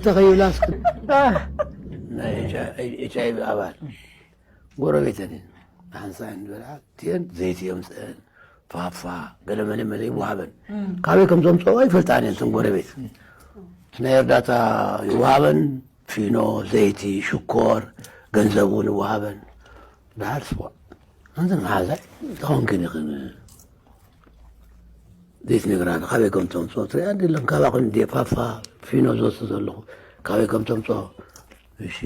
ተኸይብላ እስክ ናይ ኤች ኣይ ቪ ኣባል ጎረቤተን ሓንሳይ ንበልዓ ትየን ዘይቲ የምፅአን ፋፋ ገለ መለ መለ ይወሃበን። ካበይ ከም ዘምፅኦ ኣይፈልጣን እየን እተን ጎረቤት። ናይ እርዳታ ይወሃበን፣ ፊኖ፣ ዘይቲ፣ ሽኮር፣ ገንዘብ እውን ይወሃበን። ድሓር ስዋ ኣንተ መሓዛይ ተኾንክን ይኽን ዘይትነግራ ካበይ ከም ተምፅኦ ትሪኣ እንዲለን ካባኹን እንዲ ፋፋ ፊኖ ዝወስድ ዘለኹ ካበይ ከም ተምፅኦ። እሺ።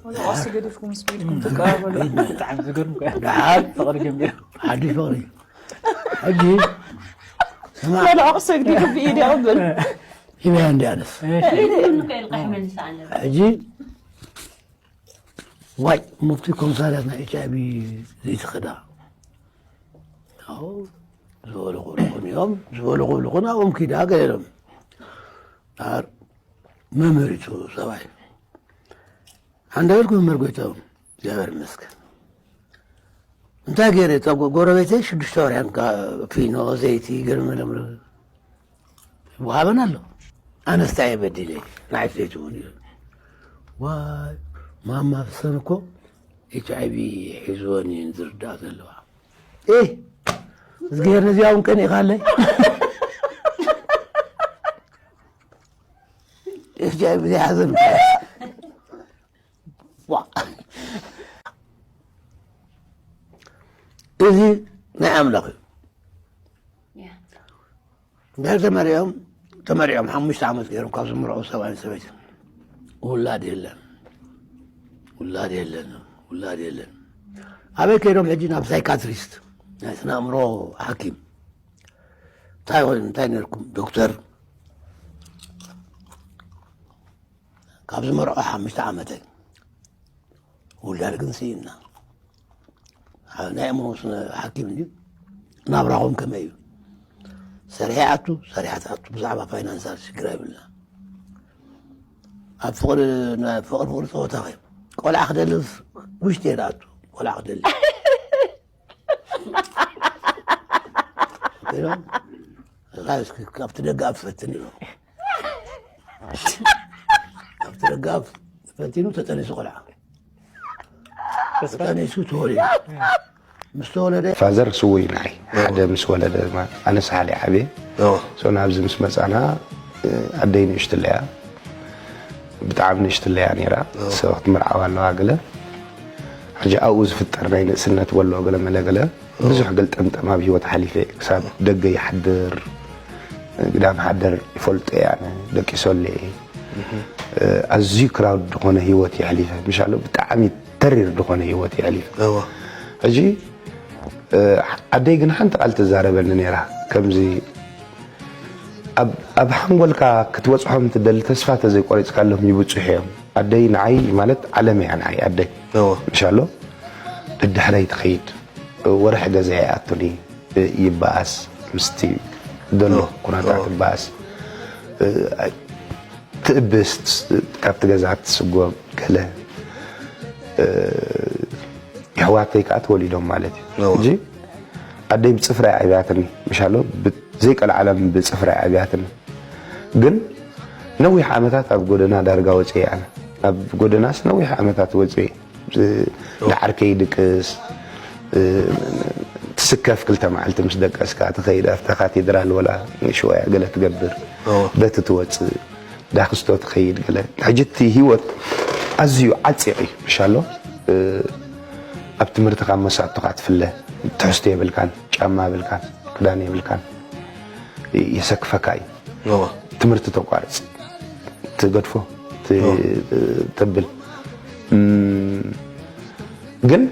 ወላ ቁርሲ ገዲፍኩም ምስ ቤትኩም ትቀራረቡ። ብጣዕሚ ዝገርም እኮ እዩ። ድሓር ፍቕሪ ጀሚሩ። ሓድሽ ፍቕሪ ሕጂ ስማ ወላ ቁርሲ ገዲፍኩም ብኢድ ያቕብል። ሂበያ እንዲ ኣነስ ይህን ከይልቃሕ መልስ ኣለብ ሕጂ ዋይ ሙፍቲ ኮምሳርያት ናይ ኤች ኣይ ቪ ዘይትኸዳ ዝበሉ ክብልኹን እዮም ዝበሉ ክብልኹን ኣብኦም ኪዳ ገለ ኢሎም ዳር መምህር እዩ ሰብኣይ ሓንዳበልኩ መምህር ጎይታኦም እግዚኣብሔር ይመስገን እንታይ ገይረ እታ ጎ- ጎረቤተይ ሽዱሽተ ወርሕን ካ- ፊኖ ዘይቲ ገርመለምረ ይወሃበን ኣሎ ኣነስታ እየ በዲለ ንዓይ ሰይቲ እውን እዩ ዋይ ማማ ፍሰን እኮ ኤች ኣይ ቪ ሒዝወን እየን ዝርዳእ ዘለዋ እ እዝግሄር ነዚኣ እውን ቀኒእኻለይ ኤች ኣይ ቪ ዘይሓዘን ዋ እዚ ናይ ኣምላኽ እዩ እንድሕር ተመሪዖም ተመሪዖም ሓሙሽተ ዓመት ገይሮም ካብ ዝምርዑ ሰብኣይን ሰበይትን ውላድ የለን ውላድ የለን ውላድ የለን ኣበይ ከይዶም ሕጂ ናብ ሳይካትሪስት ናይ ስነ ኣእምሮ ሓኪም እንታይ ይኾን እንታይ ነርኩም ዶክተር ካብ ዝመርዖ ሓሙሽተ ዓመተይ ውላድ ግን ስኢና ናይ ኣእምሮ ስነ ሓኪም እዩ ናብራኹም ከመይ እዩ ሰሪሐ ኣቱ ሰሪሐ ትኣቱ ብዛዕባ ፋይናንሳል ሽግር ኣይብልና ኣብ ፍቕሪ ፍቕሪ ፍቕሪ ፀወታ ኸ ቆልዓ ክደልስ ውሽጢ እየ ዝኣቱ ቆልዓ ክደሊ ካብቲ ደጋፍ ፈትን ኢሎም ካብቲ ደጋፍ ፈቲኑ ተጠኒሱ ቆልዓ ተጠኒሱ ተወሊዱ ምስ ተወለደ ፋዘር ስውይ ንዓይ ሓደ ምስ ወለደ ኣነ ሳሕሊ ዓብየ ሶ ናብዚ ምስ መፃና ኣደይ ንእሽትለያ ብጣዕሚ ንእሽትለያ ነይራ ሰብ ክትምርዓዋ ኣለዋ ገለ ሕጂ ኣብኡ ዝፍጠር ናይ ንእስነት ወሎ ገለ መለ ገለ ብዙሕ ገልጠምጠም ኣብ ሂወት ሓሊፈ ክሳብ ደገ ይሓድር ግዳም ሓደር ይፈልጦ እየ ኣነ ደቂሶለ እየ ኣዝዩ ክራውድ ዝኾነ ሂወት የሕሊፈ ምሻሎ ብጣዕሚ ተሪር ዝኾነ ሂወት የሕሊፈ ሕጂ ኣደይ ግን ሓንቲ ቃል ትዛረበኒ ነይራ ከምዚ ኣብ ሓንጎልካ ክትበፅሖም ትደሊ ተስፋ ተዘይቆሪፅካሎም ይብፅሑ እዮም ኣደይ ንዓይ ማለት ዓለም እያ ንዓይ ኣደይ ምሻሎ ደድሕረይ ትኸይድ ወርሒ ገዛ ይኣቱኒ ይበኣስ ምስቲ ዘሎ ኩነታት ይበኣስ ትእብስ ካብቲ ገዛ ትስጎም ገለ የሕዋተይ ከዓ ተወሊዶም ማለት እዩ ሕጂ ኣደይ ብፅፍራ ዓብያትኒ ምሻሎ ዘይቀልዓለም ብፅፍራ ዓብያትኒ ግን ነዊሕ ዓመታት ኣብ ጎደና ዳርጋ ወፅየ ኣነ ኣብ ጎደናስ ነዊሕ ዓመታት ወፅየ ዳዓርከይ ድቅስ ትስከፍ ክልተ መዓልቲ ምስ ደቀስካ ትኸይድ ኣብታ ካቴድራል ወላ ሽወያ ገለ ትገብር በቲ ትወፅእ ዳክስቶ ትኸይድ ገለ ሕጂ እቲ ህይወት ኣዝዩ ዓፂቕ እዩ ምሻሎ ኣብ ትምህርትኻ መሳጥቶኻ ትፍለ ትሕዝቶ የብልካን ጫማ የብልካን ክዳን የብልካን የሰክፈካ እዩ ትምህርቲ ተቋርፅ ትገድፎ ተብል ግን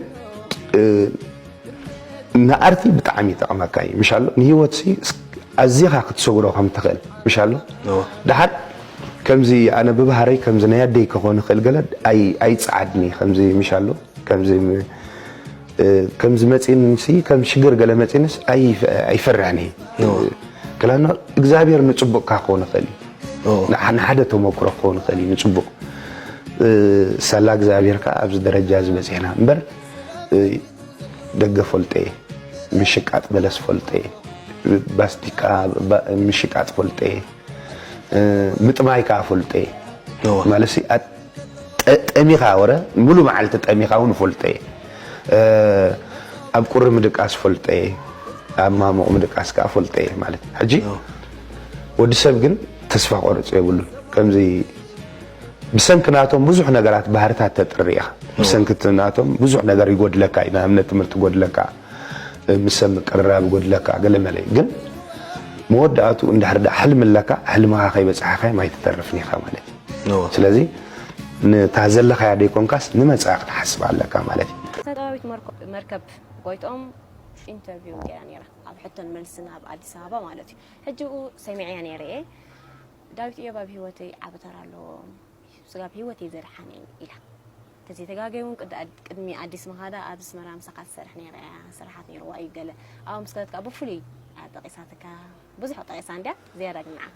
ንኣርቲ ብጣዕሚ ይጠቕመካ እዩ ምሻሎ ንሂወት ኣዚኻ ክትሰግሮ ከም ትኽእል ምሻሎ ድሓር ከምዚ ኣነ ብባህረይ ከምዚ ናይ ኣደይ ክኾን ይኽእል ገለ ኣይፀዓድኒ ከምዚ ምሻሎ ከምዚ ከምዚ መፂንሲ ከም ሽግር ገለ መፂንስ ኣይፈርሕን እየ ክላኖ እግዚኣብሔር ንፅቡቅካ ክኾን ይኽእል እዩ ንሓደ ተመክሮ ክኾን ይኽእል እዩ ንፅቡቅ ሳላ እግዚኣብሔር ከዓ ኣብዚ ደረጃ ዝበፂሕና እምበር ደገ ፈልጠ ምሽቃጥ በለስ ፈልጠ ባስቲካ ምሽቃጥ ፈልጠ ምጥማይ ከዓ ፈልጠ እወ። ማለት ሲ፣ ኣት-፣ ጠ-፣ ጠሚኻ ወረ፣ ሙሉ መዓልቲ ጠሚኻ እውን እፈልጦ እየ። እ፣ ኣብ ቁሪ ምድቃስ እፈልጦ እየ፣ ኣብ ማሙቕ ምድቃስ ከኣ እፈልጦ እየ ማለት እዩ። ሕጂ እወ። ወዲ ሰብ ግን ተስፋ ቆርጽ የብሉን። ከምዚ ብሰንኪ ናቶም ብዙሕ ነገራት ባህርታት ተጥሪ ኢኻ። እወ። ብሰንኪ እቲ ናቶም ብዙሕ ነገር ይጎድለካ እዩ። ንኣብነት ትምህርቲ ይጎድለካ፣ ምስ ሰብ ምቅርራብ ይጎድለካ፣ ገለ መለ እዩ። ግን መወዳእቱ እንድሕር ደኣ ሕልሚ ኣለካ፣ ሕልምኻ ከይበጻሕካዮም ኣይትተርፍን ኢኻ ማለት እዩ። እወ። ስለዚ ነታ ዘለኻያ ደይኮንካስ ንመጻኢ ክትሓስብ ኣለካ ማለት እዩ። ተጋባዊት መርከ-፣ መርከብ ጎይትኦም ኢንተርቪው ገይራ ነይራ፣ ኣብ ሕቶን መልስን ኣብ ኣዲስ ኣበባ ማለት እዩ። ሕጂ ኡ ሰሚዐያ ነይረ እየ፣ ዳዊት ኢዮብ ኣብ ህይወተይ ዓቢ ተራ ኣለዎ፣ ስጋብ ህይወተይ ዘድሓነኒ ኢላ። ተዘይተጋገየ እውን ቅድ-፣ ኣድ-፣ ቅድሚ ኣዲስ ምኻዳ ኣብ ኣስመራ ምሳኻ ትሰርሕ ነይራ እያ፣ ስራሓት ነይርዋ እዩ ገለ። ኣብኡ ምስ ከደት ከኣ ብፍሉይ ጠቒሳትካ፣ ብዙሕ ጠቒሳ እንድያ፣ ዝያዳ ግን ንዓኻ።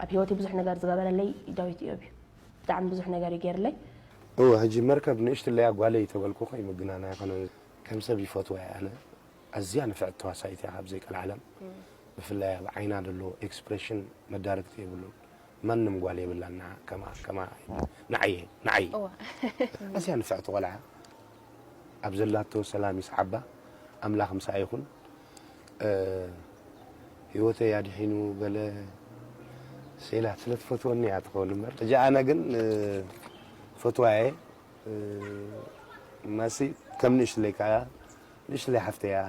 ኣብ ህይወተይ ብዙሕ ነገር ዝገበረለይ ዳዊት ኢዮብ እዩ። ብጣዕሚ ብዙሕ ነገር እዩ ገይርለይ። እወ፣ ሕጂ መርከብ ንእሽትለያ ጓለይ ተበልኩ ኸይምግናና ኣይኮነን። ከም ሰብ ይፈትዋ እየ ኣነ። ኣዝያ ንፍዕቲ ተዋሳኢት እያ ካብ ዘይቀልዓለም። እም። ብፍላይ ኣብ ዓይና ዘሎ ኤክስፕሬሽን መዳርግቲ የብሉን። ማንም ጓል የብላን ንዓ-፣ ከማ-፣ ከማ-፣ ንዓየ፣ ንዓየ። እዋ። ኣዝያ ንፍዕቲ ቆልዓ። ኣብ ዘላቶ ሰላም ይስዓባ። ኣምላኽ ምሳኣ ይኹን። እ፣ ህይወተይ ኣድሒኑ ገለ ሴላት ስለ ትፈትወኒ እያ ትኸውን እምበር። ሕጂ ኣነ ግን፣ እ፣ ፈትዋ እየ። እ፣ ማሲ ከም ንእሽትለይ ከኣ፣ ንእሽትለይ ሓፍተይ እያ።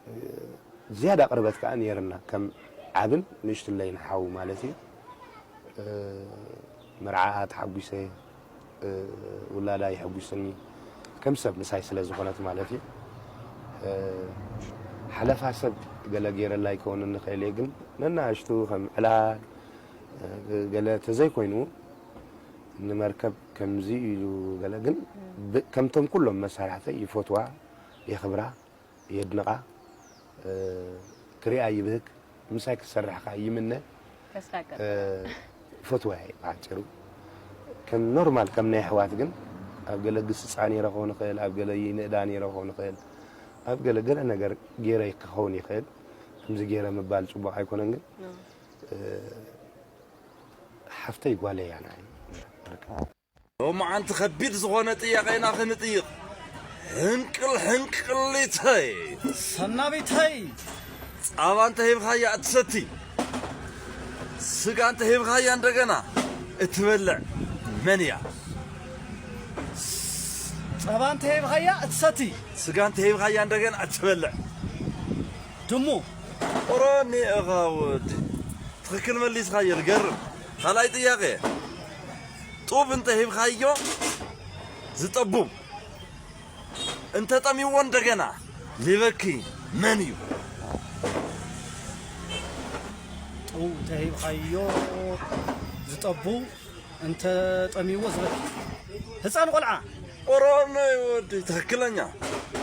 እ፣ ዝያዳ ቅርበት ከኣ ነይርና፣ ከም ዓብን ንእሽትለይን ሓው ማለት እዩ። እ፣ መርዓኣ ተሓጒሰ፣ እ፣ ውላዳ የሐጒስኒ፣ ከም ሰብ ምሳይ ስለ ዝኾነት ማለት እዩ። እ፣ ሓለፋ ሰብ ገለ ገይረላ ይከውን ንኽእል እየ፣ ግን ነናእሽቱ ከም ዕላል፣ እ፣ ገለ ተዘይኮይኑ፣ ንመርከብ ከምዚ ኢሉ ገለ፣ ግን ብ-፣ ከምቶም ኩሎም መሳርሕተይ ይፈትዋ፣ የኽብራ፣ የድንቓ፣ እ፣ ክሪኣ ይብህግ፣ ምሳይ ክትሰርሕ ከኣ ይምነ። ተስፋ ቀ- እ፣ ፈትዋ እየ ብሓጺሩ። ከም ኖርማል፣ ከም ናይ ኣሕዋት ግን ኣብ ገለ ግስጻ ነይረ ክኸውን ይኽእል፣ ኣብ ገለ ይንእዳ ነይረ ክኸውን ይኽእል፣ ኣብ ገለ፣ ገለ ነገር ገይረ ክኸውን ይኽእል። ከምዚ ገይረ ምባል ጽቡቕ ኣይኮነን፣ ግን፣ ኖ። እ፣ ሓፍተይ ጓለይ እያ ንዓይ። ሎማዓንቲ ከቢድ ዝኾነ ጥያቄ ኢና ክንጥይቕ። ሕንቅል ሕንቅሊተይ። ሰናቢተይ። ጻባ እንተ ሂብኻያ እትሰቲ፣ ስጋ እንተ ሂብኻያ እንደገና እትበልዕ መን እያ? ጸባ እንተ ሂብኻያ እትሰቲ። ስጋ እንተ ሂብኻያ እንደገና እትበልዕ። ድሙ። ኦሮኒ ኢኻ ወዲ። ትኽክል መሊስኻዮ፣ ዝገርም። ካልኣይ ጥያቄ። ጡብ እንተ ሂብኻዮ ዝጠቡብ፣ እንተ ጠሚዎ እንደገና ሊበኪ መን እዩ? ጡብ እንተ ሂብኻዮ ዝጠቡ፣ እንተ ጠሚዎ ዝበኪ ህፃን ቆልዓ። ኦሮኖይ ወዲ፣ ትኽክለኛ።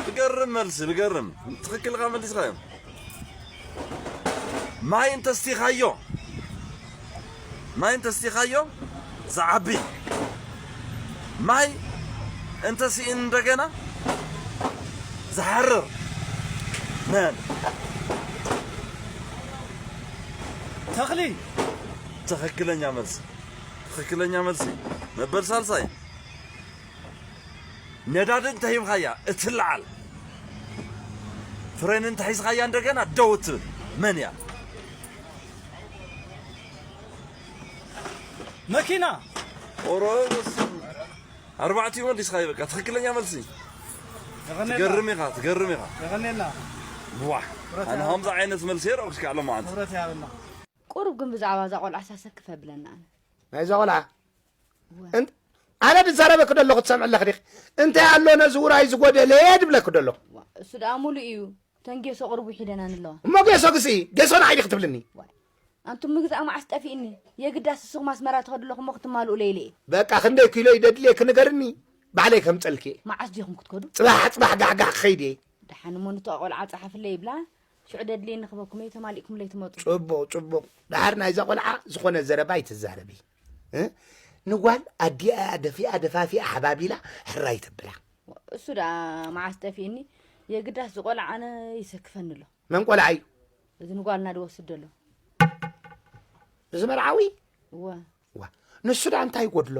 ዝገርም መልሲ፣ ዝገርም። ትኽክልካ መሊስኻዮ። ማይ እንተስቲኻዮ፣ ማይ እንተስቲኻዮ ዝዓቢ፣ ማይ እንተስኢን እንደገና ዝሓርር መን? ተኽሊ። ትኽክለኛ መልሲ፣ ትኽክለኛ መልሲ። መበል ሳልሳይ። ነዳዲ እንተሂብኻያ እትለዓል፣ ፍሬን እንተሒዝኻያ እንደገና ደው እትብል መን እያ? መኪና። ኦሮ፣ በስመ። ኣርባዕቲኡ መሊስኻዮ፣ በቃ ትኽክለኛ መልሲ። የቐኔልና። ትገርም ኢኻ፣ ትገርም ኢኻ። የቐኔልና። ዋሕ፣ ክብረት ኣነ ይሃበልና። ከምዚ ዓይነት መልሲ የረእኩ እስካዕ ሎማዓንቲ። ክብረት ይሃበልና። ቁሩብ ግን ብዛዕባ እዛ ቆልዓ ሳሰክፍ ኣብለና ኣነ። ናይዛ ቆልዓ? እወ። እንት-፣ ኣነ ድዛረበኪ ደለኹ ትሰምዒ ኣለኺ ዲኺ? እንታይ ኣሎ ነዚ ውራይ ዝጎደለ ድብለኪ ደለኹ። ዋ፣ እሱ ደኣ ሙሉእ እዩ። እተን ጌሶ ቅርቡ ሒደናን ኣለዋ። እሞ ጌሶ ግዝኢ፣ ጌሶ ንዓይ ዲኺ ትብልኒ? ዋይ። ኣንቱም ምግዛእ መዓስ ጠፊእኒ? የግዳስ ንስኹም ኣስመራ ትኸዱ ኣለኹም እሞ ክትማልኡ ለይለ እየ። በቃ ክንደይ ኪሎ እዩ ደድልየኪ ንገርኒ፣ ባዕለይ ከምፀልኪ እየ። መዓስ ዲኹም ክትከዱ? ፅባሕ ፅባሕ ጋሕጋሕ ክኸይድ እየ። ደሓን እሞ ንቶ ቆልዓ ፀሓፍለይ ይብላ። ሽዑ ደድልየኒ ክበኩም እየ፣ ተማሊእኩምለይ ትመጡ። ፅቡቕ፣ ፅቡቕ። ደሓር ናይዛ ቆልዓ ዝኾነ ዘረባ ኣይትዛረቢ። እ? ንጓል ኣዲኣ እያ ደፊኣ፣ ደፋፊኣ፣ ሓባቢላ፣ ሕራይ ተብላ። እሱ ደኣ መዓስ ጠፊእኒ? የግዳስ ዝቆልዓ ኣነ ይሰክፈኒ ኣሎ። መን ቆልዓ እዩ? እዚ ንጓልና ድወስድ ዘሎ። እዚ መርዓዊ? እወ። ዋ፣ ንሱ ደኣ እንታይ ይጎድሎ?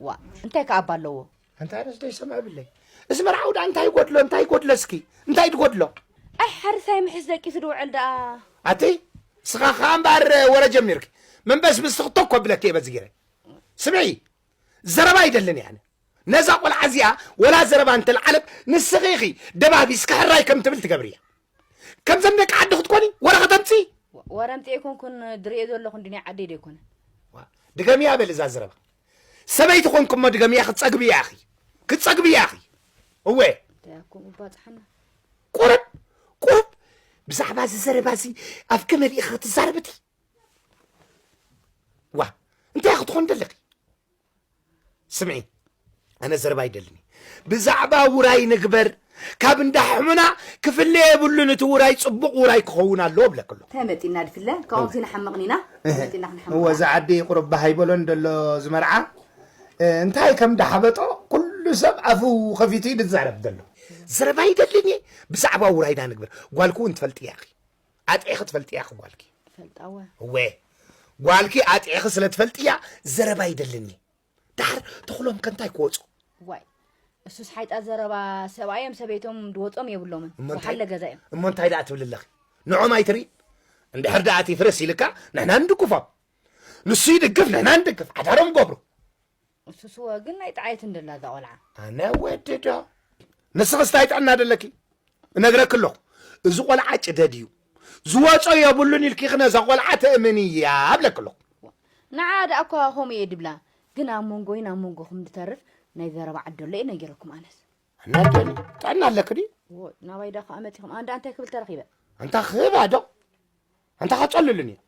ዋ እንታይ ከኣባ ኣለዎ? እንታይ ደስ ደይ ሰምዕ ብለይ። እዚ መርዓዊ ደኣ እንታይ ይጎድሎ? እንታይ ይጎድሎ እስኪ? እንታይ ትጎድሎ? ኣይ ሓርሳይ ምሕስ ደቂሱ ድውዕል ደኣ። ኣቲ ስኻ ኸኣ እምበኣር ወረ ጀሚርኪ። መንበስ ምስ ትኽቶ ኮብለኪ እየ በዚ ገይረ። ስምዒ፣ ዘረባ ይደልን እየ ኣነ። ነዛ ቆልዓ እዚኣ ወላ ዘረባ እንተልዓለት ንስኺ ኢኺ ደባቢስኪ ሕራይ ከም ትብል ትገብርያ። ከምዘን ደቂ ዓዲ ክትኮኒ ወረ ከተምፂ ወረ ምፅእ ኣይኮንኩን ድርእዮ ዘለኹ እንድኒ ዓደይ ዶ ኣይኮነ። ድገምያ በል እዛ ዘረባ ሰበይቲ ኮንኩሞ ድገምያ ክትፀግብያ ኢኺ ክትፀግብያ ኢኺ እወ እንታይ ኣኮ ምባፅሓና ቁርብ ቁርብ ብዛዕባ እዚ ዘረባ እዚ ኣፍኪ መሊእኺ ክትዛረብቲ ዋ እንታይ ክትኾን ደለኺ ስምዒ ኣነ ዘረባ ይደልኒ ብዛዕባ ውራይ ንግበር ካብ እንዳ ሕሙና ክፍለ የብሉን እቲ ውራይ ፅቡቕ ውራይ ክኸውን ኣለዎ ብለክሎ እንታይ መፂና ድፍለ ካብኦም ሲና ሓመቕኒና መፂና ክንሓምቕ እወ እዚ ዓዲ ቁርብ ባህ ኣይበሎን ደሎ ዝመርዓ እንታይ ከም ዳሓበጦ ኩሉ ሰብ ኣፉ ከፊቱ እዩ ዝዛረብ ዘሎ ዘረባ ይደልን እየ ብዛዕባ ውራይና ንግበር ጓልኩ እውን ትፈልጥያ ኢኺ ኣጥዒኺ ትፈልጥያ ኢኺ ጓልኪ ፈልጣወ እወ ጓልኪ ኣጥዒኺ ስለ ትፈልጥያ ዘረባ ይደልን እየ ዳሕር ተኽሎም ከ እንታይ ክወፁ ዋይ እሱስ ሓይጣ ዘረባ ሰብኣዮም ሰበይቶም ድወፆም የብሎምን እሞ እንታይ- ወሓለ ገዛ እዮም እሞ እንታይ ደኣ ትብል ኣለኺ ንዖም ኣይትርኢ እንድሕር ደኣ እቲ ፍረስ ኢልካ ንሕና ንድግፎም ንሱ ይድግፍ ንሕና ንድግፍ ዓዳሮም ገብሩ እሱስወ ግን ናይ ጥዓየት እንደላ እዛ ቆልዓ ኣነ ወዲ ዶ ንስኽስ እንታይ ጥዕና ደለኪ እነግረኪ ኣለኹ እዚ ቆልዓ ጭደድ እዩ ዝወፆ የብሉን ኢልኪ ነዛ ቆልዓ ተእምንያ እብለኪ ኣለኹ ንዓ ደኣ እኳ ከምኡ እየ ድብላ ግን ኣብ መንጎይን ኣብ መንጎኹም ድተርፍ ናይ ዘረባ ዓዲ ኣሎ እየ ነጊረኩም ኣነስ ኣናደኒ ጥዕና ኣለኪ ድዩ ዎ ናባይ ዳ ከዓ መፂኹም ኣንዳ እንታይ ክብል ተረኺበ ኣንታ ክህባ ዶ ኣንታ ከፀልሉን እዩ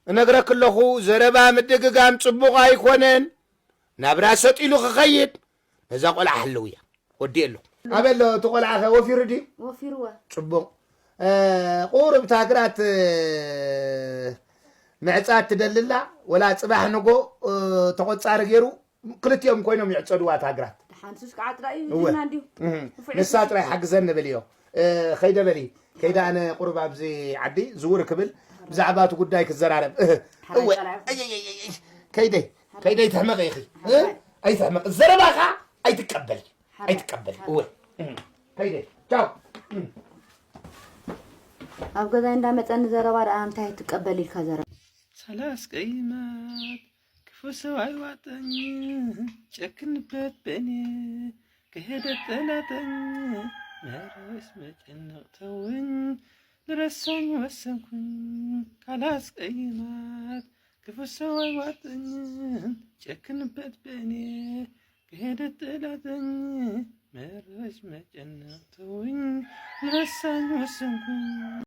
እነግረኪ ኣለኹ ዘረባ ምድግጋም ፅቡቕ ኣይኮነን ናብራ ሰጢሉ ክኸይድ ነዛ ቆልዓ ሕልው እያ ወዲእ ኣለኹ ኣበሎ እቲ ቆልዓ ኸ ወፊሩ ድዩ ወፊርወ ፅቡቕ ቁሩብ ታግራት ምዕፃድ ትደልላ ወላ ፅባሕ ንጎ ተቆፃሪ ገይሩ ክልቲኦም ኮይኖም ይዕፀድዋ እታ ግራት ሓንሱስ ከዓ ጥራይ እዩ እወ። ዝና እንዲሁ እህ፣ ንፉዕ ንሳ ጥራይ ሓግዘኒ በልዮ። እህ፣ ከይደ በሊ። ከይደ ኣነ ቁሩብ ኣብዚ ዓዲ ዝውር ክብል ብዛዕባ እቲ ጉዳይ ክዘራረብ። እህ፣ እወ። ኣይ፣ ኣይ፣ ኣይ፣ ኣይ፣ ከይደ፣ ከይደ ኣይትሕመቂ ኢኺ። እህ፣ ኣይትሕመቂ። ዘረባኻ ኣይትቀበል። ኣይትቀበል። እወ። እህ፣ ከይደ። ቻው። እህ። ኣብ ገዛይ እንዳመፀኒ ዘረባ ደኣ እንታይ ትቀበል ኢልካ ዘረባ ሳላስቀይማት ክፉ ሰው ኣይዋጠኝ ጨክንበት በእኔ ከሄደ ጠላተኝ መረስ መጨነቅ ተውኝ ልረሳኝ ወሰንኩኝ ካላስቀይማት ክፉ ሰው አይዋጠኝ ጨክንበት በእኔ ከሄደ ጠላተኝ መረስ መጨነቅ ተውኝ ልረሳኝ ወሰንኩኝ